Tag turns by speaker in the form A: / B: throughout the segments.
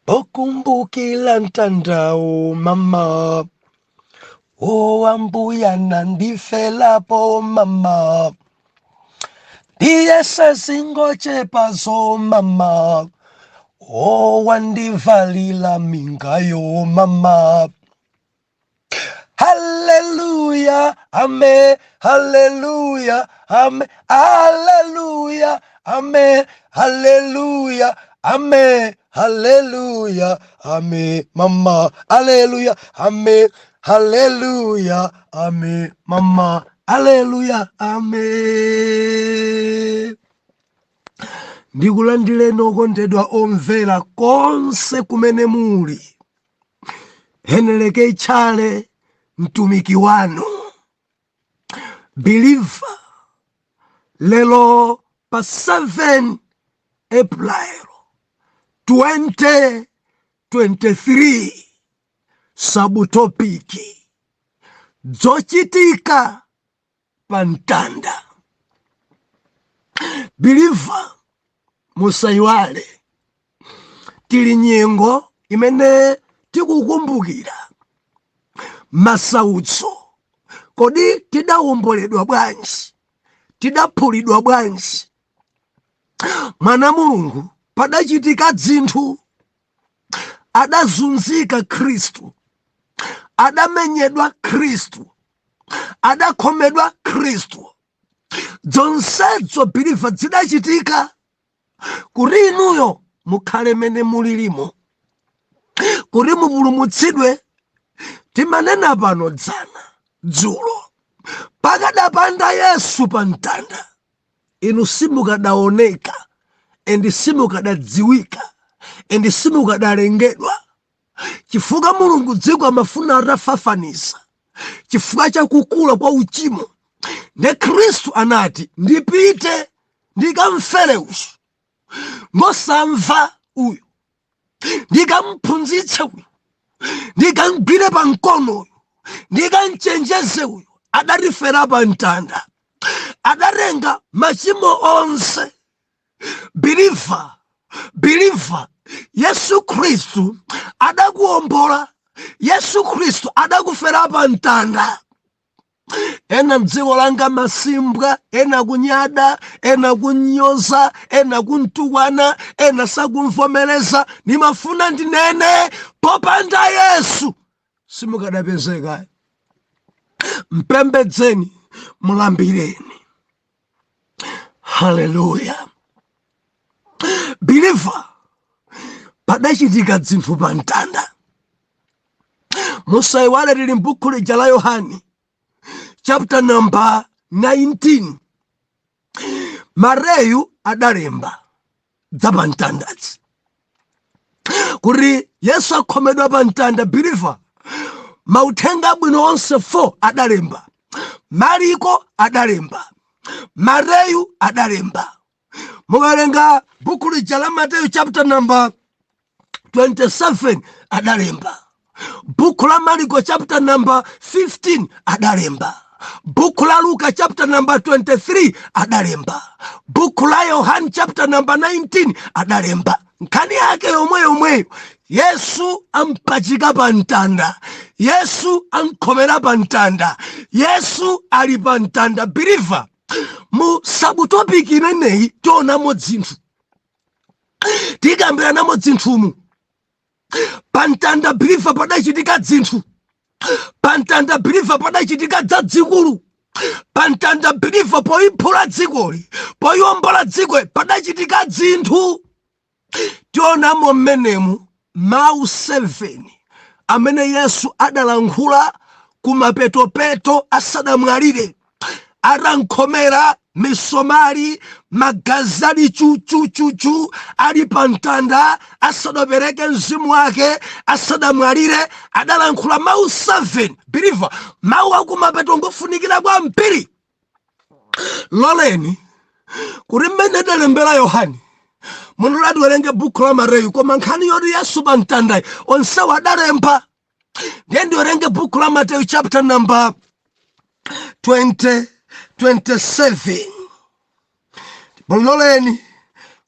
A: Pokumbukila mtandawo mama, o Ambuye anandifelapo mama, ndiyese zingochepazo mama, o wandivalila mingayo mama. Hallelujah, amen, hallelujah, amen, hallelujah, amen, hallelujah, amen, hallelujah, amen, mama, hallelujah, amen, hallelujah, amen, mama, hallelujah, amen. Ndikulandireni okondedwa omvera konse kumene muli. Heneleke Tchale, mtumiki wanu believer, lero pa 7 April 2023, subtopic zochitika pa mtanda. Believer, musayiwale tili nyengo imene tikukumbukira masautso. Kodi tidawomboledwa bwanji? Tidaphulidwa bwanji? Mwana Mulungu, padachitika dzinthu, adazunzika Khristu, adamenyedwa Khristu, adakhomedwa Khristu. Zonsezo, believer, zidachitika kuti inuyo mukhale mene mulilimo, kuti mupulumutsidwe. Timanena pano dzana, dzulo, pakadapanda Yesu pa mtanda, inu simukadaoneka and simukadadziwika and simukadalengedwa, chifukwa Mulungu dziko amafuna atafafaniza chifukwa cha kukula kwa uchimo. Ne Khristu anati, "Ndipite ndikamfere uyu ngosamva uyu, ndikamphunzitse uyu, ndikamgwire pa mkono uyu, ndikamchenjeze uyu." Adatifera pa mtanda, adatenga machimo onse. Believer, believer, Yesu Khristu adakuwombola, Yesu Khristu adakufera pa mtanda. Ena mdziko langa masimbwa, ena kunyada, ena kunyoza, ena kuntukwana, ena sakumvomereza. Nimafuna ndinene, popanda Yesu simukadapezeka. Mpembedzeni, mulambireni. Haleluya! Believer, padachitika dzinthu pa mtanda. Musayiwale tili m'buku lija la Yohani, chapter number 19. Mateyu adalemba dzapamtandazi kuti Yesu akhomedwa pa mtanda. Believer, mauthenga abwino onse 4 adalemba. Mariko adalemba, Mateyu adalemba. Mukawerenga buku lija la Mateyu, chapter number 27, adalemba. Buku la Mariko, chapter number 15, adalemba. Buku la Luka, chapter number 23, adalemba. Buku la Yohani, chapter number 19, adalemba nkhani yake yomwe yomweyo. Yesu ampachika pa mtanda, Yesu amkhomera pa mtanda, Yesu ali pa mtanda. Believer, mu subtopic imeneyi tionamo dzinthu, tikambiranamo dzinthumu. Pa mtanda, believer, padachitika dzinthu. Pa mtanda, believer, padachitika dzadzikulu. Pa mtanda, believer, poyiphula dzikoli, poyiwombola dziko, padachitika dzinthu. Tionamo mmenemu mawu 7 amene Yesu adalankhula kumapetopeto asadamwalire, atankhomera misomali, magazi ali chuchuchuchu, ali pa mtanda, asadapereke mzimu wake, asadamwalire, adalankhula mawu 7. Believer, mawu akumapeto ngofunikira kwambiri. Loleni kuti mmene adalembera Yohani, munthu atiwerenge buku la Mateyu, koma nkhani yoti Yesu pa mtandayi onsewo adalemba. Ndiye ndiwerenge buku la Mateyu, chapter number 20 27. Loleni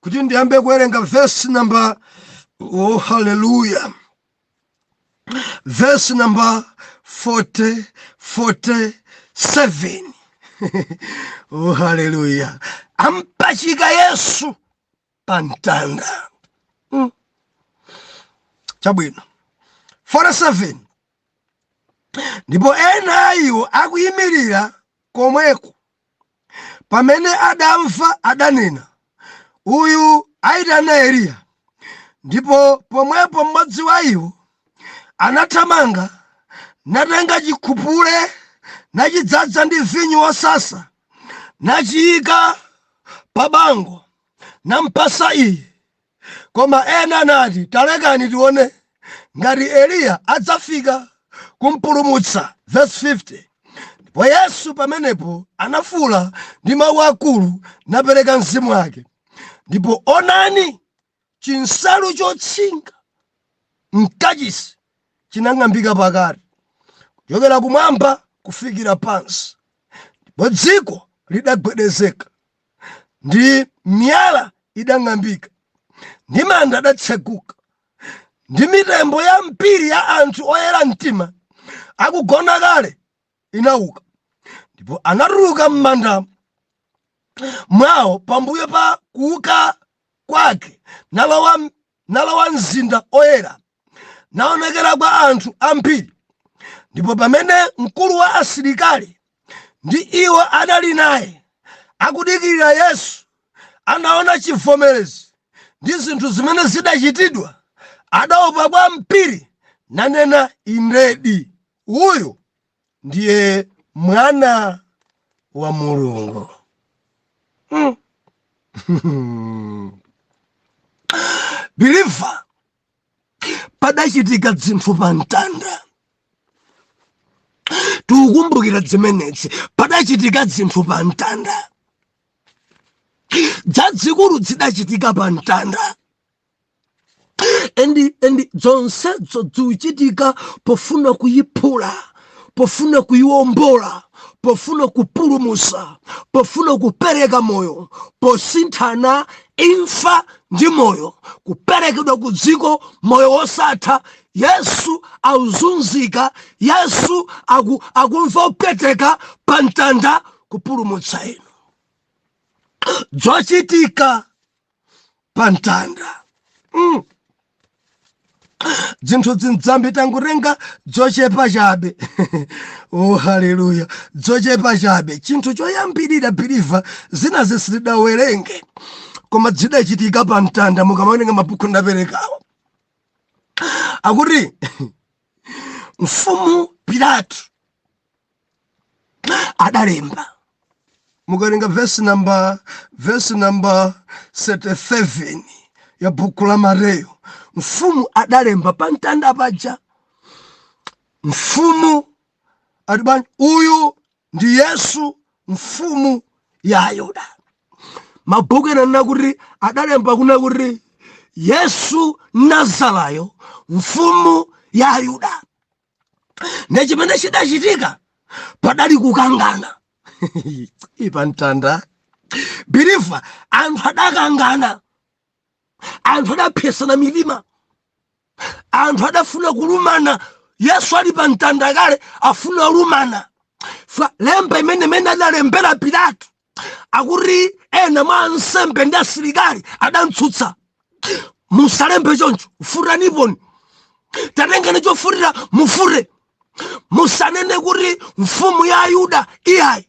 A: kuti ndiyambe kuwerenga verse number Oh, haleluya! Verse number 40, 47. Oh, haleluya! Ampachika Yesu pa mtanda. Chabwino, 47. Ndipo ena a iwo akuyimirira komweko, pamene adamva, adanena, "Uyu ayitana Eliya." Ndipo pomwepo mmodzi wa iwo anathamanga, natenga chikhupule, nachidzaza ndi vinyo wosasa, nachiyika pa bango, nampasa iye. Koma ena anati, "Talekani, tione ngati Eliya adzafika kumpulumutsa." Verse 50. Ndipo Yesu pamenepo anafuula ndi mawu akulu, napereka mzimu wake. Ndipo onani, chinsalu chotchinga mkachisi chinang'ambika pakati kuchokera kumwamba kufikira pansi, ndipo dziko lidagwedezeka, ndi miyala idang'ambika, ndi manda adatseguka, ndi mitembo yambiri ya anthu oyera mtima akugona kale inauka. Ndipo anatuluka m'manda mwawo pambuyo pa kuuka kwake, nalowa mzinda oyera, naonekera kwa anthu ambiri. Ndipo pamene mkulu wa asilikali ndi iwo adali naye akudikirira Yesu anaona chivomerezi ndi zinthu zimene zidachitidwa, adaopa kwambiri, nanena, "Indedi, uyu ndiye Mwana wa Mulungu." Believer, padachitika zinthu pa mtanda. Tikukumbukira zimenezi. Padachitika zinthu pa mtanda zazikulu, zidachitika pa mtanda, and zonsezo zikuchitika pofuna kuyiphula, pofuna kuyiwombola, pofuna kupulumusa, pofuna kupereka moyo, posinthana imfa ndi moyo, kuperekedwa ku dziko moyo wosatha. Yesu akuzunzika, Yesu akumva kupweteka pa mtanda kupulumutsa inu. Zochitika pa mtanda. Zinthu zinzambi, tangutenga zochepa chabe. Oh, haleluya! Zochepa chabe. Chinthu choyambirira, believer, zina zisitidawerenge koma zidachitika pa mtanda. Mukamawerenga mabuku ndaperekawo, akuti mfumu Pilato adalemba. Mukawerenga verse number 37 ya buku la Mateyo, mfumu adalemba pa mtanda paja. Mfumu ati bwanji? "Uyu ndi Yesu, mfumu ya Ayuda." Mabhuku ena anena kuti adalemba kuna kuti, "Yesu Nazarayo, mfumu ya Ayuda." Ne chimene chidachitika, padali kukangana ipa mtanda. Believer, anthu adakangana, anthu adapsesana mitima, anthu adafuna kulumana. Yesu ali pa mtanda kale, afuna kulumana. Fa lemba imene adalembera Pilato, akuti ena mwa ansembe ndi asilikali adamtsutsa, "Musalembe choncho, futaniponi, tatengani chofutira mufute. Musanene kuti mfumu ya Ayuda iyayi,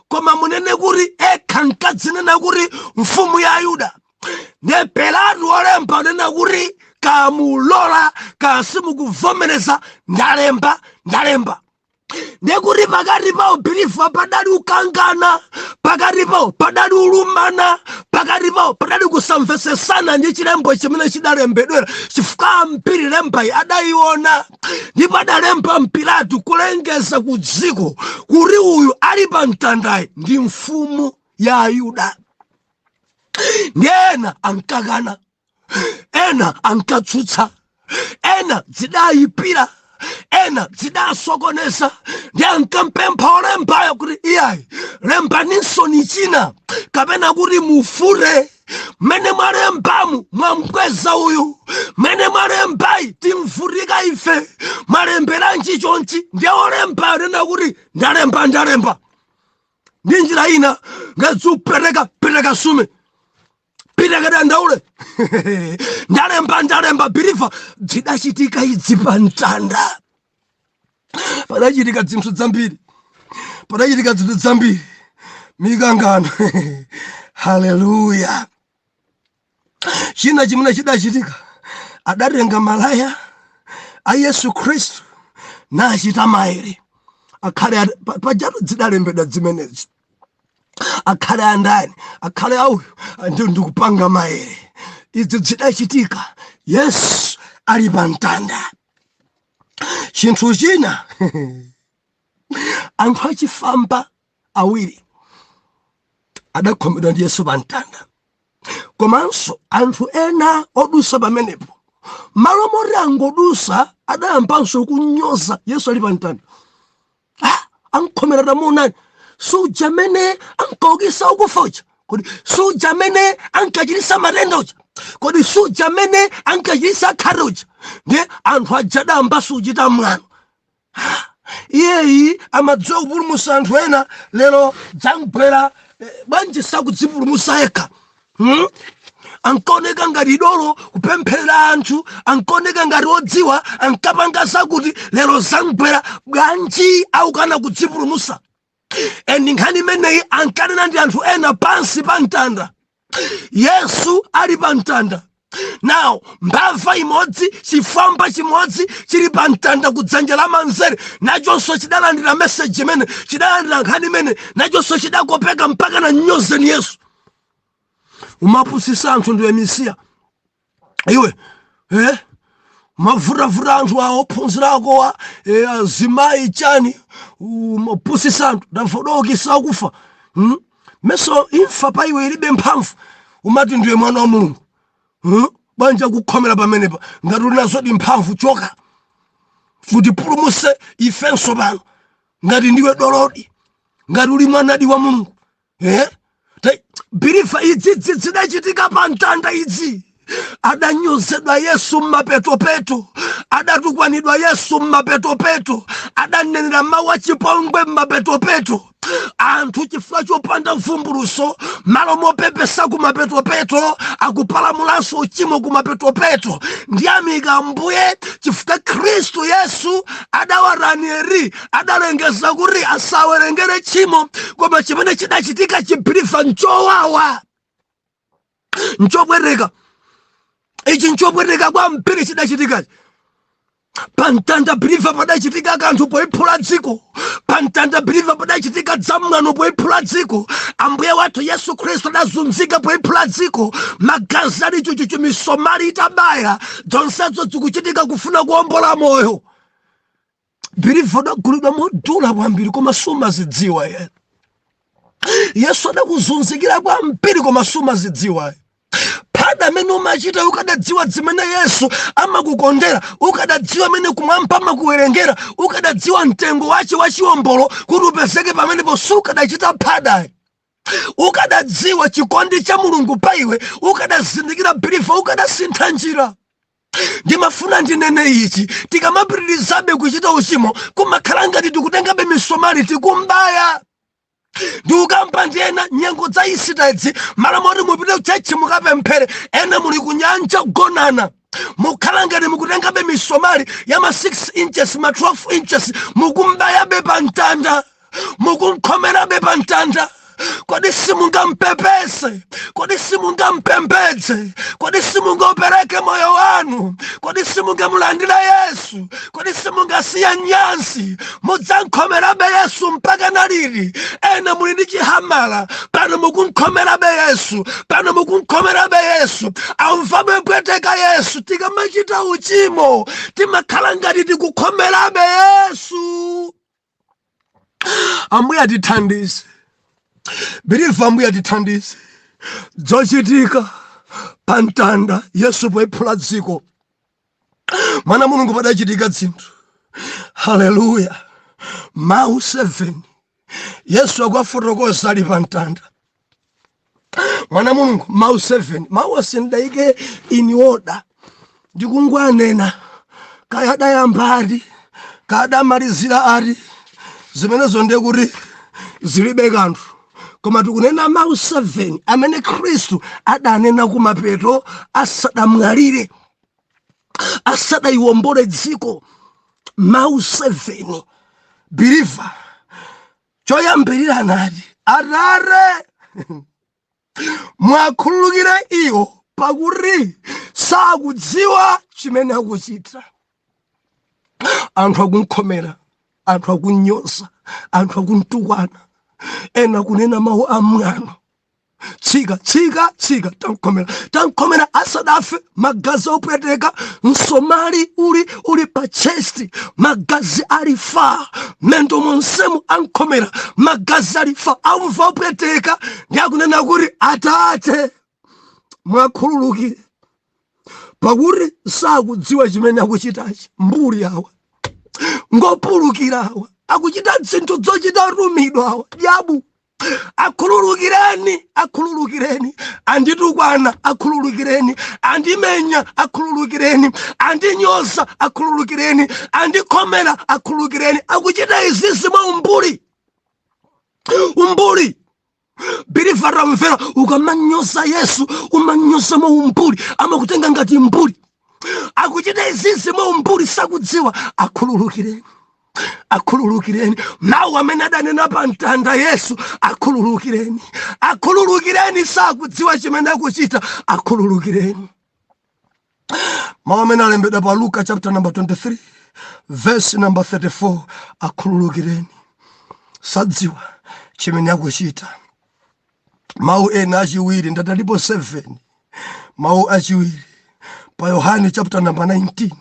A: koma munene kuti ekha nkadzinena kuti mfumu ya Ayuda." Ne Pilato olemba unena kuti, "Kamulola kasimukuvomereza, ndalemba, ndalemba." Ndekuti pakati pawo, believer, padali ukangana, pakati pawo padali ulumana, pakati pawo padali kusamvesesana ndi chilembo chimene chidalembedwera, chifukwa ambiri lembayi adayiona. Ndipo adalemba Mpilato kulengeza ku dziko kuti uyu ali pa mtandayi ndi mfumu ya Ayuda. Ndi ena ankakana, ena ankatsutsa, ena zidayipira, ena zidasokoneza, ndi ankampempha olembayo kuti, "Iyayi, lembaninso china kapena kuti mufure." Mmene mwalembamu mwamkweza uyu, mmene mwalembayi timvutika ife, mwalemberanji chonchi? Ndiye olemba anena kuti ndalemba, ndalemba ndi njira ina ngadziupereka pereka sume pita kadandaule, ndalemba, ndalemba. Believer, zidachitika idzi pa mtanda. Padachitika zinthu zambiri, padachitika zinthu zambiri, mikangano. Haleluya! China chimene chidachitika, adatenga malaya a Yesu Khristu nachita maere, akhale pajatu zidalembedwa zimenezi, akhale andani, akhale auyu, ndi ndikupanga maere. Izi zidachitika Yesu ali pa mtanda. Chinthu china, anthu achifamba awiri adakhomedwa ndi Yesu pa mtanda, komanso anthu ena odusa pamenepo, malo moti angodusa, adayambanso kunyoza Yesu ali pa mtanda. Ah, ankhomera, tamuonani, suja amene ankaukisa akufa uja? Kodi suja amene ankachitisa matenda uja? Kodi suja amene ankachitisa akhate uja? Ndiye anthu aja adayambanso kuchita mwano. Iyeyi amadziwa kupulumutsa anthu ena, lero dzamgwera bwanji sakudzipulumutsa yekha? Ankaoneka ngati dolo kupempherera anthu, ankaoneka ngati odziwa, ankapanga zakuti, lero zamgwera bwanji aukana kudzipulumutsa? And nkhani imeneyi ankanena ndi anthu ena pansi pa mtanda, Yesu ali pa mtanda. Now mbava imodzi, chifwamba chimodzi chili pa mtanda kudzanja la manzere, nachonso chidalandira message imene, chidalandira nkhani imene, nachonso chidakopeka mpaka na nyozeni Yesu. Umapusisa anthu, ndiwe mesiya iwe, eh? Mavutavuta anthu awo, ophunzira akowa, azimayi chani, umapusisa anthu, ndamva akufa, Meso imfa pa iwe ilibe mphamvu, umati ndiwe mwana wa Mulungu, Bwanja kukhomera pamenepa ngati uli nazodi mphamvu, choka kuti pulumuse ifenso pano, ngati ndiwe dolodi, ngati uli mwanadi wa Mulungu, eh? Believer, idzidzi zidachitika pa mtanda idzi. Adanyozedwa Yesu mmapetopeto, adatukwanidwa Yesu mmapetopeto, adanenera mawu achipongwe mmapetopeto. Anthu chifukwa chopanda vumbuluso, malo mopepesa kumapetopeto, akupalamulanso uchimo kumapetopeto. Ndiyamika Mbuye chifukwa Khristu Yesu adawaraneri, adalengeza kuti asawerengere tchimo. Koma chimene chidachitika chi, believer, nchowawa, nchopweteka ichi, nchopweteka kwambiri chidachitikachi pamtanda. Believer, padachitika kanthu poiphula dziko pamtanda. Believer, padachitika dzamwano poiphula dziko. Ambuye wathu Yesu Khristu adazunzika poiphula dziko, magazi ali chuchuchu, misomali itabaya, zonsezo zikuchitika kufuna kuwombola moyo. Believer, udagulidwa modula kwambiri koma sumazidziwa. Ye Yesu adakuzunzikira kwambiri koma sumazidziwa. Phada amene umachita, ukadadziwa zimene Yesu amakukondera, ukadadziwa amene kumwamba amakuwerengera, ukadadziwa mtengo wace wa chiwombolo kuti upezeke pamenepo, sukadachita phada. Ukadadziwa chikondi cha Mulungu pa iwe, ukadazindikira, believer, ukadasintha njira. Ndimafuna ndinene ichi: tikamapitirizabe kuchita uchimo, kumakhala ngati tikutengabe misomali tikumbaya. Ndikukamba ndi ena nyengo za Easter idzi, malo moti mupite ku church mukapemphere, ena muli kunyanja kugonana. Mukhala ngati mukutengabe misomali ya ma 6 inches, ma 12 inches, mukumbayabe pa mtanda, mukunkhomerabe pa mtanda. Kodi simungampepese? Kodi simungampembedze? Kodi simungapereke moyo wanu? Kodi simungamulandira Yesu? Kodi simungasiya nyansi? Mudzankhomerabe Yesu mpaka naliti? Ena muli ndi chihamala pano, mukunkhomerabe Yesu pano, mukunkhomerabe Yesu, amvabe pweteka Yesu. Tikamachita uchimo, timakhala ngati tikukhomerabe Yesu. Ambuye atithandize, believer, Ambuye atithandize. Zochitika pa mtanda Yesu poiphula dziko, mwana Mulungu, padachitika zinthu. Haleluya! Mawu 7 Yesu akuwafotokoza ali pa mtanda. Mwana Mulungu, mawu 7, mawu asindayike in order, ndikungwanena. Kaya adayamba ati, kaya adamalizira ati, zimenezo ndiye kuti zilibe kanthu, koma tikunena mawu 7 amene Khristu adanena kumapeto asadamwalire, asadayiwombole dziko. Mawu 7, believer. Choyambirira anati, "Atate, mwakhululukire iwo, pakuti sakudziwa chimene akuchita." Anthu akunkhomera, anthu akunyoza, anthu akuntukwana, ena kunena mawu amwano, "Tsika, tsika, tsika!" Tankhomera, tankhomera asadafe. Magazi opweteka, msomali uli pa chest, magazi ali fa mendo monsemu. Ankhomera, magazi ali fa, amva opweteka, ndi akunena kuti, "Atate, mwakhululukire, pakuti sakudziwa chimene akuchitachi." Mbuli awa, ngopulukira awa, akuchita zinthu zochita rumidwa awa, dyabu. Akhululukireni, akhululukireni. Anditukwana, akhululukireni. Andimenya, akhululukireni. Andinyoza, akhululukireni. Andikhomera, akhululukireni. Akuchita izizi mwa umbuli, umbuli. Believer, ramvera, ukamanyoza Yesu umanyoza mwa umbuli, amakutenga ngati mbuli. Akuchita izizi mwa umbuli, sakudziwa. Akhululukireni, akhululukireni. Mawu amene adanena pa mtanda Yesu: "Akhululukireni, akhululukireni, sakudziwa chimene akuchita, akhululukireni." Mawu amene alembedwa pa Luka chapter number 23 verse number 34: "Akhululukireni, sadziwa chimene akuchita." Mawu ena achiwiri, ndatalipo 7. Mawu achiwiri pa Yohane chapter number 19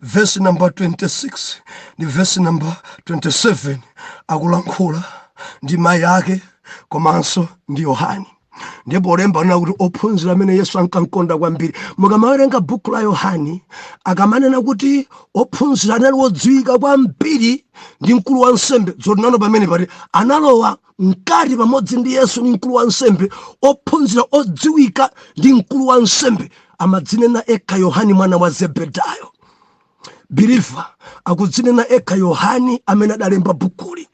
A: verse number 26 ndi verse number 27, akulankhula ndi mayi ake komanso ndi Yohane. Ndipo olemba anena kuti ophunzira amene Yesu ankamkonda kwambiri. Mukamawerenga buku la Yohane, akamanena kuti ophunzira anali wodziwika kwambiri ndi mkulu wa nsembe, zotinano pamene pati analowa mkati pamodzi ndi Yesu ndi mkulu wa nsembe. Ophunzira odziwika ndi mkulu wa nsembe amadzinena ekha Yohani mwana wa Zebedayo. Believer, akudzinena ekha Yohani amene adalemba bukuli.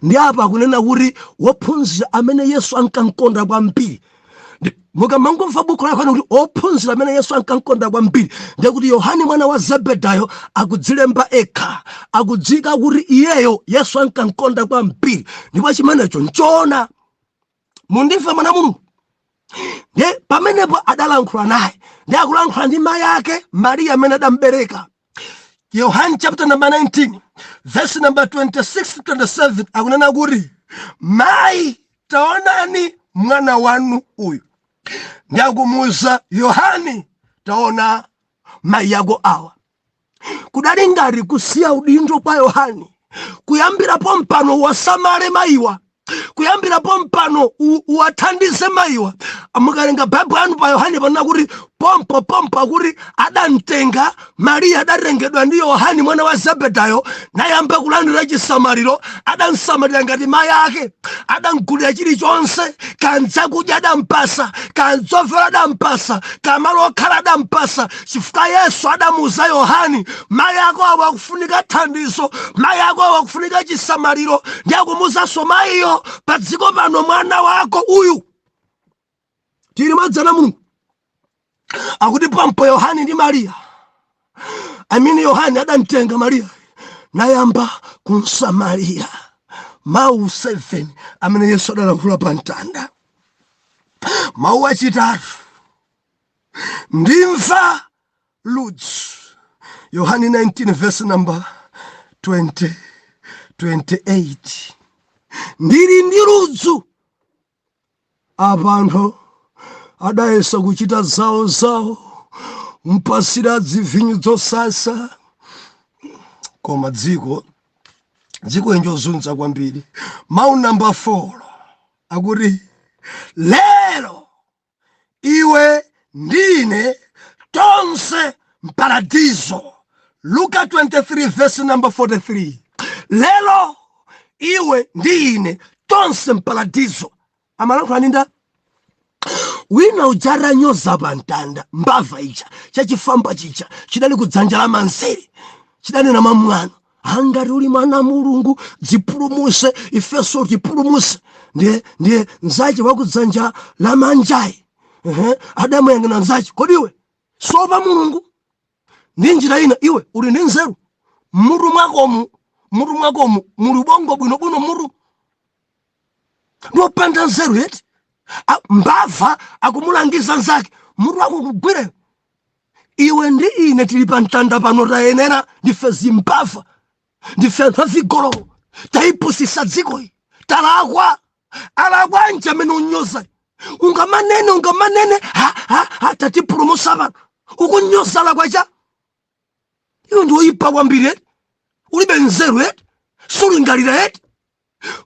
A: Ndi apa akunena kuti wophunzira amene Yesu ankamkonda kwambiri. Mukamangomva buku la Yohane kuti ophunzira amene Yesu ankamkonda kwambiri, ndiye kuti Yohane mwana wa Zebedayo akudzilemba ekha, akudzika kuti iyeyo Yesu ankamkonda kwambiri, ndipo chimenecho nchoona. Mundimve, mwana Mulungu. Ndiye pamenepo adalankhula naye, ndi akulankhula ndi mayi ake Mariya amene adambereka. Yohane chapter number 19 verse number 26 27 akunena kuti, "Mayi, taonani mwana wanu uyu." Ndi akumuwuza Yohani, "Taona mayi yako awa." Kudali ngati kusiya udindo kwa Yohani: kuyambira pompano wasamale mayiwa, kuyambira pompano uwathandize mayiwa. Mukalenga Baibulo anu pa Yohane, panena kuti pompo pompo akuti adamtenga Mariya, adatengedwa ndi Yohani mwana wa Zebedayo, nayamba kulandira chisamaliro. Adamsamalira ngati mayi ake, adamgulira chilichonse, kanzakudya adampasa, kanzovala adampasa, kamalo okhala adampasa, chifukwa Yesu adamuuza Yohani, "Mayi ako awo akufunika thandizo, mayi ako awo akufunika chisamaliro." Ndi akumuuzanso mayiyo, "Pa dziko pano mwana wako uyu." Tili madzana Mulungu. Akuti pampo Yohani ndi Mariya, amene Yohani adamtenga Mariya nayamba kumsamalira. Mawu 7 amene Yesu adalankhula pa mtanda. Mawu achitatu: "Ndimva ludzu." Yohani 19 verse number 20 28: "Ndili ndi ludzu." Apa anthu adayesa kuchita zawo zawo, mpasira dzivinyu zosasa, koma dziko injozunza kwambiri. Mawu namba 4 akuti, "Lero iwe ndine tonse mparadizo." Luka 23 verse number 43: "Lero iwe ndi ine tonse mparadizo." Amalankhula ndi nda Wina uja atanyoza pa mtanda, mbava ija, chachifamba chija chidali kudzanja la manzere chidanena mwamwano, angati uli mwana Mulungu, dzipulumuse, ifenso tipulumuse. Ndiye nzache wakudzanja la manjayi, ehe, adamuyang'ana nzache, kodi iwe sopa Mulungu? Ndi njira ina, iwe uli ndi nzeru mutu mwakomu muli ubongo bwinobwino? Mutu ndiwopanda nzeru eti? Mbava akumulangiza nzake, mutu wako kugwire. Iwe ndi ine tili pa mtanda pano, tayenera, ndife zimbava, ndife anthu avigololo, tayipusisa dzikoyi, talakwa. Alakwanji amene unyoza? Ungamanene ha, ha, ha, tatipulumusa pano, ukunyoza alakwa cha? Iwe ndi woyipa kwambiri eti? Ulibe nzeru eti? Sulingalira eti?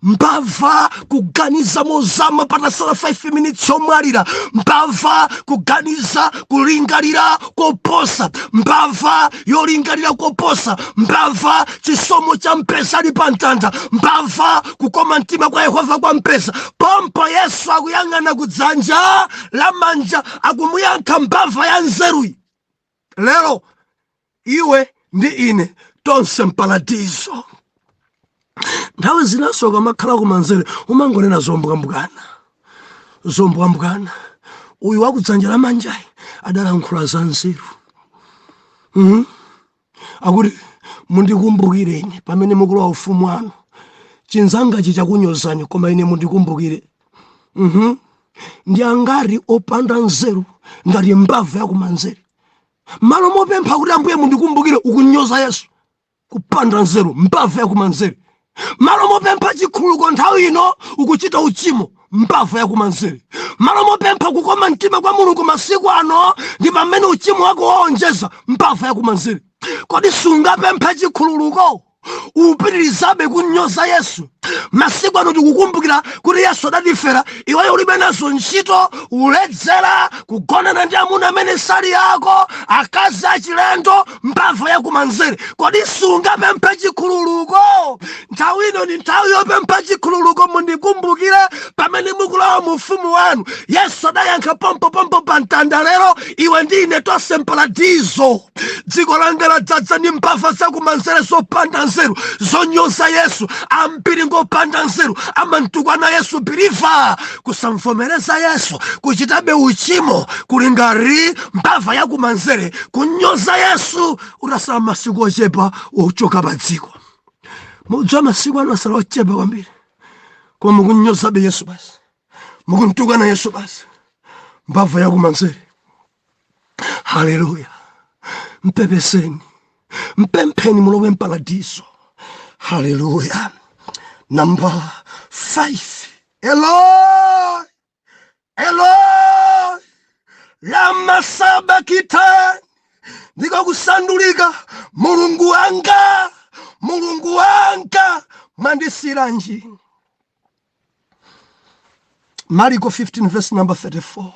A: Mbava kuganiza mozama patasala 5 minutes yomwalira. Mbava kuganiza, kulingalira koposa, mbava yolingalira koposa. Mbava chisomo cha mpesa ali pa mtanda, mbava kukoma mtima kwa Yehova kwa mpesa pompo. Yesu akuyang'ana kudzanja la manja, akumuyankha mbava ya nzeruyi. Lero iwe ndi ine tonse mparadizo. Nthawi zinaso ukamakhala kumanzere umangonena zombwambwana, zombwambwana. Uyu wakudzanja la manjayi adalankhula za nzeru. Akuti, mundikumbukire ine pamene mukulowa ufumu wanu. Chinzangachi chakunyozani, koma ine mundikumbukire. Ndi angati opanda nzeru ngati mbava yakumanzere? Malo mopempha kuti ambuye mundikumbukire, ukunyoza Yesu. Kupanda nzeru, mbava yakumanzere. Malo mopempha chikhululuko nthawi ino, ukuchita uchimo, mbava yakumanzere. Malo mopempha kukoma mtima kwa Mulungu masiku ano, ndi pamene uchimo wako waonjeza, mbava yakumanzere. Kodi sungapemphe chikhululuko? Upitirizabe kunyoza Yesu. Masiku ano tikukumbukira kuti Yesu adatifera, iweyo ulibe nazo ntchito. Uledzera, kugonana ndi amuna amene sali ako, akazi achilendo, mbava yakumanzere. Kodi sungapemphe chikhululuko? Nthawi ino ni nthawi yopempha chikhululuko. Mundikumbukire pamene mukulowa mu ufumu wanu. Yesu adayankha pompopompo pa mtanda. Lero iwe ndi ine tonse mparadizo. Dziko langa ladzaza ndi mbava zakumanzere zopanda nzeru, zonyoza Yesu. Ambiri ngopanda nzeru, amantukwana Yesu. Believer, kusamvomereza Yesu, kuchitabe uchimo, kuli ngati mbava yakumanzere kunyoza Yesu utasala masiku ochepa ochoka pa dziko. Mudziwa masiku anu asala ochepa kwambiri, koma mukunyozabe Yesu basi, mukuntukwana Yesu basi, mbava yakumanzere. Haleluya! Mpepeseni, mpempheni, mulowe mparadiso. Haleluya! Number 5, Eloi, Eloi, lama sabakitani, ndiko kusandulika, Mulungu wanga, Mulungu wanga, mwandisiranji? Mariko 15 verse number 34,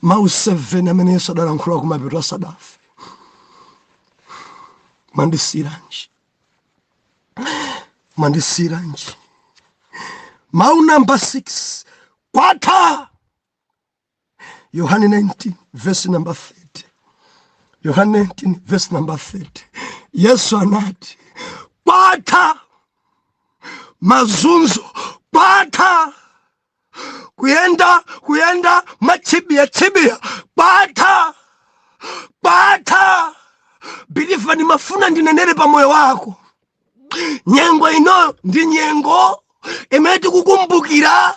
A: mawu 7 amene Yesu adalankhula kumapeto asadafe. Mwandisiranji? Mwandisiranji? Mawu number 6, kwatha. Yohane 19 verse number 30, Yohane 19 verse number 30, Yesu anati kwatha. Mazunzo kwatha, kuyenda kuyenda machibiya chibiya kwatha, kwatha. Believer, ndimafuna ndinenere pa moyo wako. Nyengo inoyo ndi nyengo imene tikukumbukira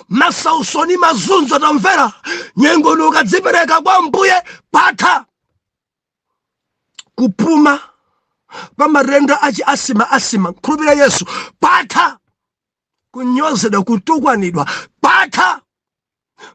A: masautso ndi mazunzo. Tamvera, nyengo ino ukadzipereka kwa Mbuye, kwatha. Kupuma pa matenda achi asima, asima, khulupirira Yesu, kwatha. Kunyozedwa, kutukwanidwa, kwatha.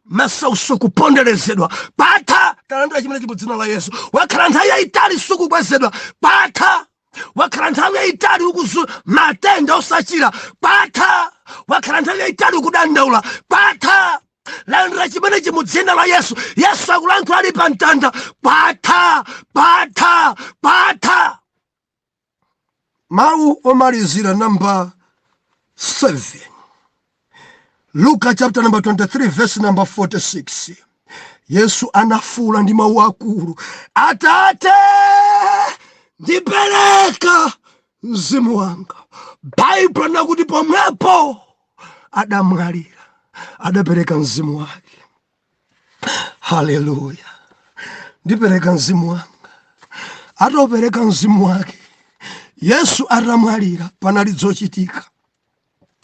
A: Masautso, kuponderezedwa, kwatha. Talandira chimene chimu dzina la Yesu. Wakhala nthawi yayitali sukukwezedwa, kwatha. Wakhala nthawi yayitali ukuzu matenda osachira, kwatha. Wakhala nthawi yayitali ukudandaula, kwatha. Landira chimenechi mu dzina la Yesu. Yesu akulankhula ali pa mtanda, kwatha, kwatha, kwatha. Mawu omalizira, namba 7, Luka chapter number 23 verse number 46. Yesu anafuula ndi mawu akulu, "Atate, ndipereka mzimu wanga." Baibulo nakuti pomwepo adamwalira, adapereka mzimu wake. Haleluya! Ndipereka mzimu wanga. Atopereka mzimu wake, Yesu atamwalira, panali zochitika.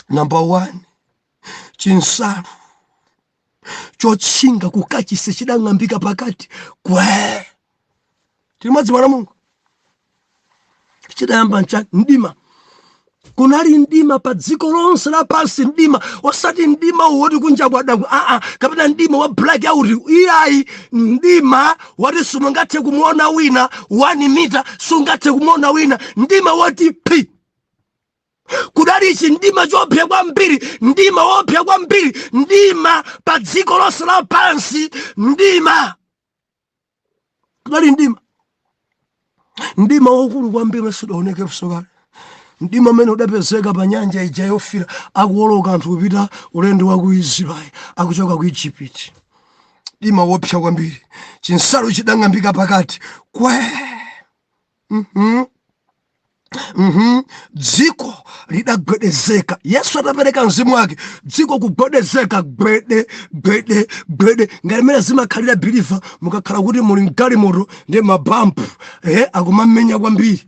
A: Number 1, chinsalu chotchinga kukachisi chidang'ambika pakati kwe. Tili mwana Mulungu. Chidayamba ncha mdima. Kunali mdima pa dziko lonse lapansi, mdima osati mdima uwoti kunja kwadaku, aa, kapena mdima wa black out, iyayi. Mdima woti simungathe kumuona wina 1 mita, sungathe kumuona wina, mdima woti phi. Kudali chimdima chopsa kwambiri, mdima wopsa kwambiri, mdima pa dziko lonse lapansi, mdima. Kudali mdima, mdima waukulu kwambiri sudaoneke kale, mdima umene udapezeka pa Nyanja ija Yofira akuwoloka anthu kupita ulendo wa ku Israeli akuchoka ku Egypt, mdima wopsa kwambiri. Chinsalu chidang'ambika pakati kwe. Dziko lidagwedezeka Yesu atapereka mzimu wake. Dziko kugwedezeka, gwede gwede gwede, ngati mmene zimakhalira, believer, mukakhala kuti muli mgalimoto ndi mabampu akumamenya kwambiri,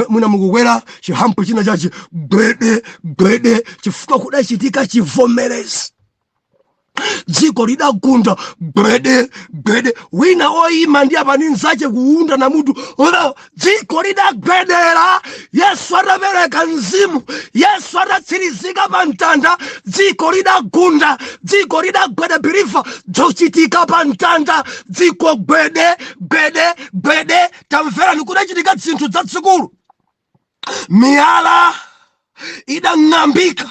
A: mwina mukukwera chihampu china chachi, gwede gwede, chifukwa kudachitika chivomerezi. Dziko lidagunda, gwede gwede, wina oyima ndi apa ndi nzache kuunda na mutu. Olo, dziko lidagwedera Yesu atapereka mzimu. Yesu atatsirizika pa mtanda, dziko lidagunda, dziko lidagweda. Believer, zochitika pa mtanda, dziko gwede gwede gwede. Tamverani, kudachitika zinthu zazikulu. Miyala idang'ambika,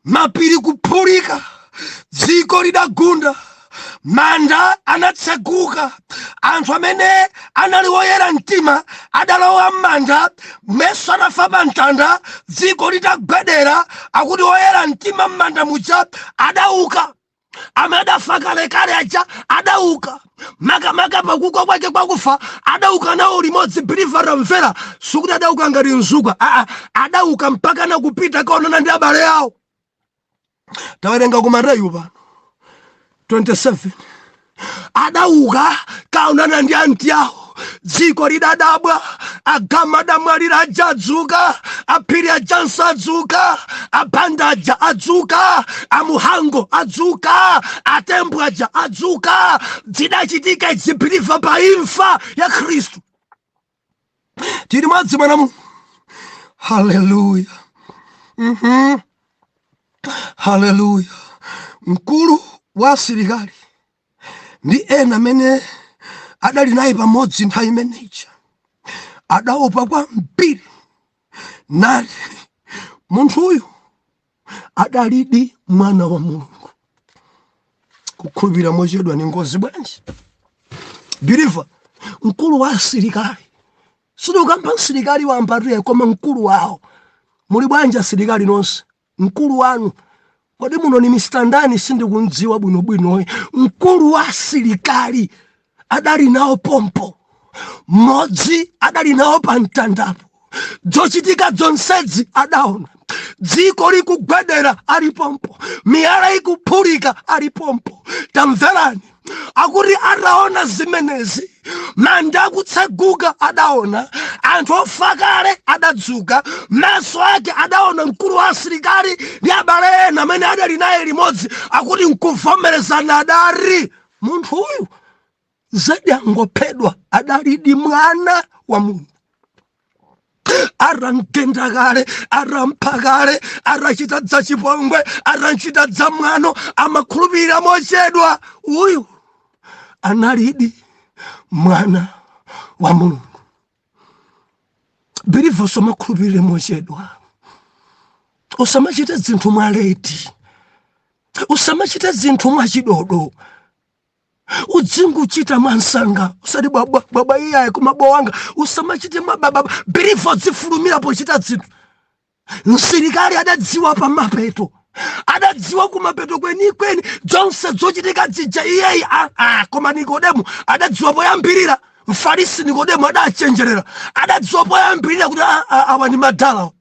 A: mapiri kuphulika, dziko lidagunda, manda anatseguka, anthu amene anali woyera mtima adalowa m'manda. Yesu atafa pa mtanda, dziko litagwedera, akuti woyera mtima m'manda muja adauka. Amene adafa kalekale aja adauka, makamaka pakuuka kwake kwakufa adauka nawo limodzi. Believer, tamvera, sikuti adauka ngati mzukwa, aa, adauka mpaka nakupita kaonana ndi abale awo. Tawerenga ku Mateyu pano 27, adauka kaonana ndi anti awo. Dziko lidadabwa, agama adamwalira aja adzuka, aphiri ajanso adzuka, abanda aja adzuka, amuhango adzuka, atembo aja adzuka. Zidachitika izi, believer, pa imfa ya Khristu. Tili madzi mwana Mulungu. Haleluya! Haleluya! Mkulu wa asilikali ndi ena amene adali naye pamodzi nthawi imeneja adaopa kwambiri nati, "Munthuyu adalidi Mwana wa Mulungu." Kukhulupirira mochedwa ni ngozi bwanji, believer? Mkulu wa asilikali, sidukamba msilikali wambatuye, koma mkulu wawo. Muli bwanji asilikali nonse? Mkulu wanu kodi muno ni Mr ndani? Sindikundziwa bwinobwinoyi. Mkulu wa asilikali adali nawo pompo, mmodzi adali nawo pa mtandapo. Zochitika zonsezi adaona, dziko likugwedera ali pompo, miyala ikuphulika ali pompo. Tamverani, akuti ataona zimenezi, manda akutseguka, adaona anthu ofa kale adadzuka, maso ake adaona mkulu wa asilikali ndi abale ena amene adali naye limodzi, akuti nkuvomerezana adari, "Munthu uyu zedi angophedwa, adalidi Mwana wa Mulungu." Atamgenda kale, atampha kale, atachita dzachipongwe, atachita dzamwano, amakhulupirira mochedwa, uyu analidi Mwana wa Mulungu. Believer, usamakhulupirire mochedwa, usamachite zinthu mwa late, usamachite zinthu mwachidodo, udzinguchita mwansanga, usati bwabwa bwabwa, iyayi, kumabo wanga, usamachite mwa bababa. Believer, udzifulumira pochita zinthu. Msilikali adadziwa pa mapeto. Adadziwa kumapeto kwenikweni zonse zochitika zija iyeyi. Koma Nikodemo adadziwa poyambirira. Mfarisi Nikodemo adachenjerera, adadziwa poyambirira kuti awa ndi madala.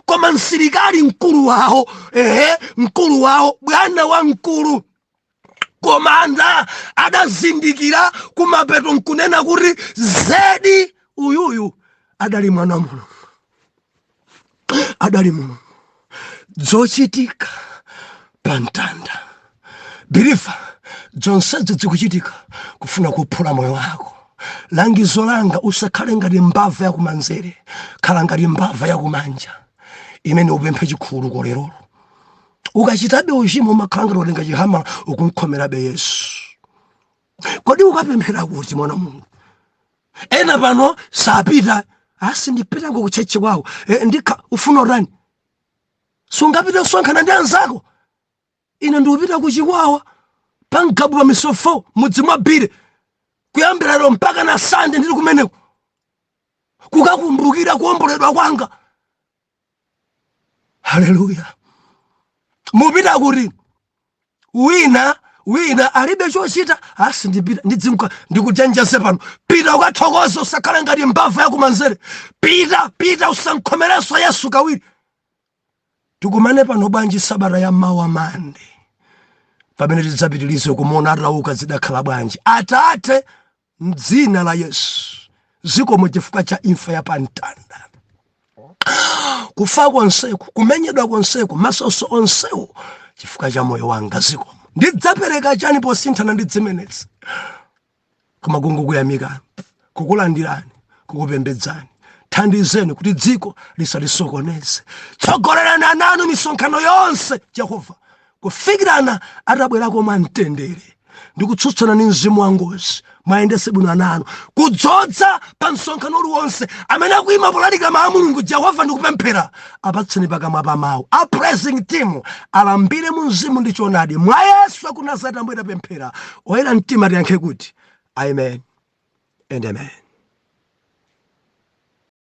A: Koma msilikali mkulu wawo, ehe, mkulu wawo, bwana wa mkulu komanda, adazindikira kumapeto nkunena kuti zedi uyuyu adali mwana wa Mulungu, adali Mulungu. Zochitika pa mtanda, believer, zonsezo zikuchitika kufuna kuphula moyo wako. Langizo langa, usakhale ngati mbava yakumanzere, khala ngati mbava yakumanja imene upemphe chikhululuko lerolo. Ukachitabe uchimo, umakhala ngati watenga chihamala ukunkhomerabe Yesu. Kodi ukapemphera kuti, mwana Mulungu? Ena pano sapita, asi ndipitako ku church kwawo. Ndikha ufuna utani? Sungapite kusonkhana ndi anzako. Ine ndikupita ku Chikwawa, pa Mgabu, pa Misofo, mudzi mwa Bire. Kuyambira lero mpaka na Sande ndili kumeneko kukakumbukira kuomboledwa kwanga. Haleluya! Mupita kuti? Wina wina alibe chochita, asi ndipita ndidzinka ndikuchenjeze pano, pita ukathokoze. Usakhale ngati mbava yakumanzere. Pita, pita, usankhomerenso Yesu kawiri. Tikumane pano bwanji sabata ya mawa, Mande, pamene tidzapitirize kumuona atauka, zidakhala bwanji. Atate, mdzina la Yesu, zikomo chifukwa cha imfa ya pamtanda. Kufa konseku, kumenyedwa konseku, masoso onsewo chifukwa cha moyo wanga, zikomo. Ndidzapereka chani posinthana ndi zimenezi? Koma kungokuyamikani, kukulandirani, kukupembedzani. Thandizeni kuti dziko lisalisokoneze. Tsogolerani ananu misonkhano yonse, Jehova, kufikirana atabwerako mwamtendere ndi kutsutsana ndi mzimu wa ngozi. Mwayendese bwino ana anu, kudzodza pa msonkhano uliwonse amene akuyima polalikira mawu a Mulungu. Jehova, ndikupemphera, apatseni pakamwa pa mawu. A praising team alambire mu mzimu ndi choonadi. Mwa Yesu aku Nazareti, Ambuye, tapemphera. Oyera mtima tiyankhe kuti amen and amen.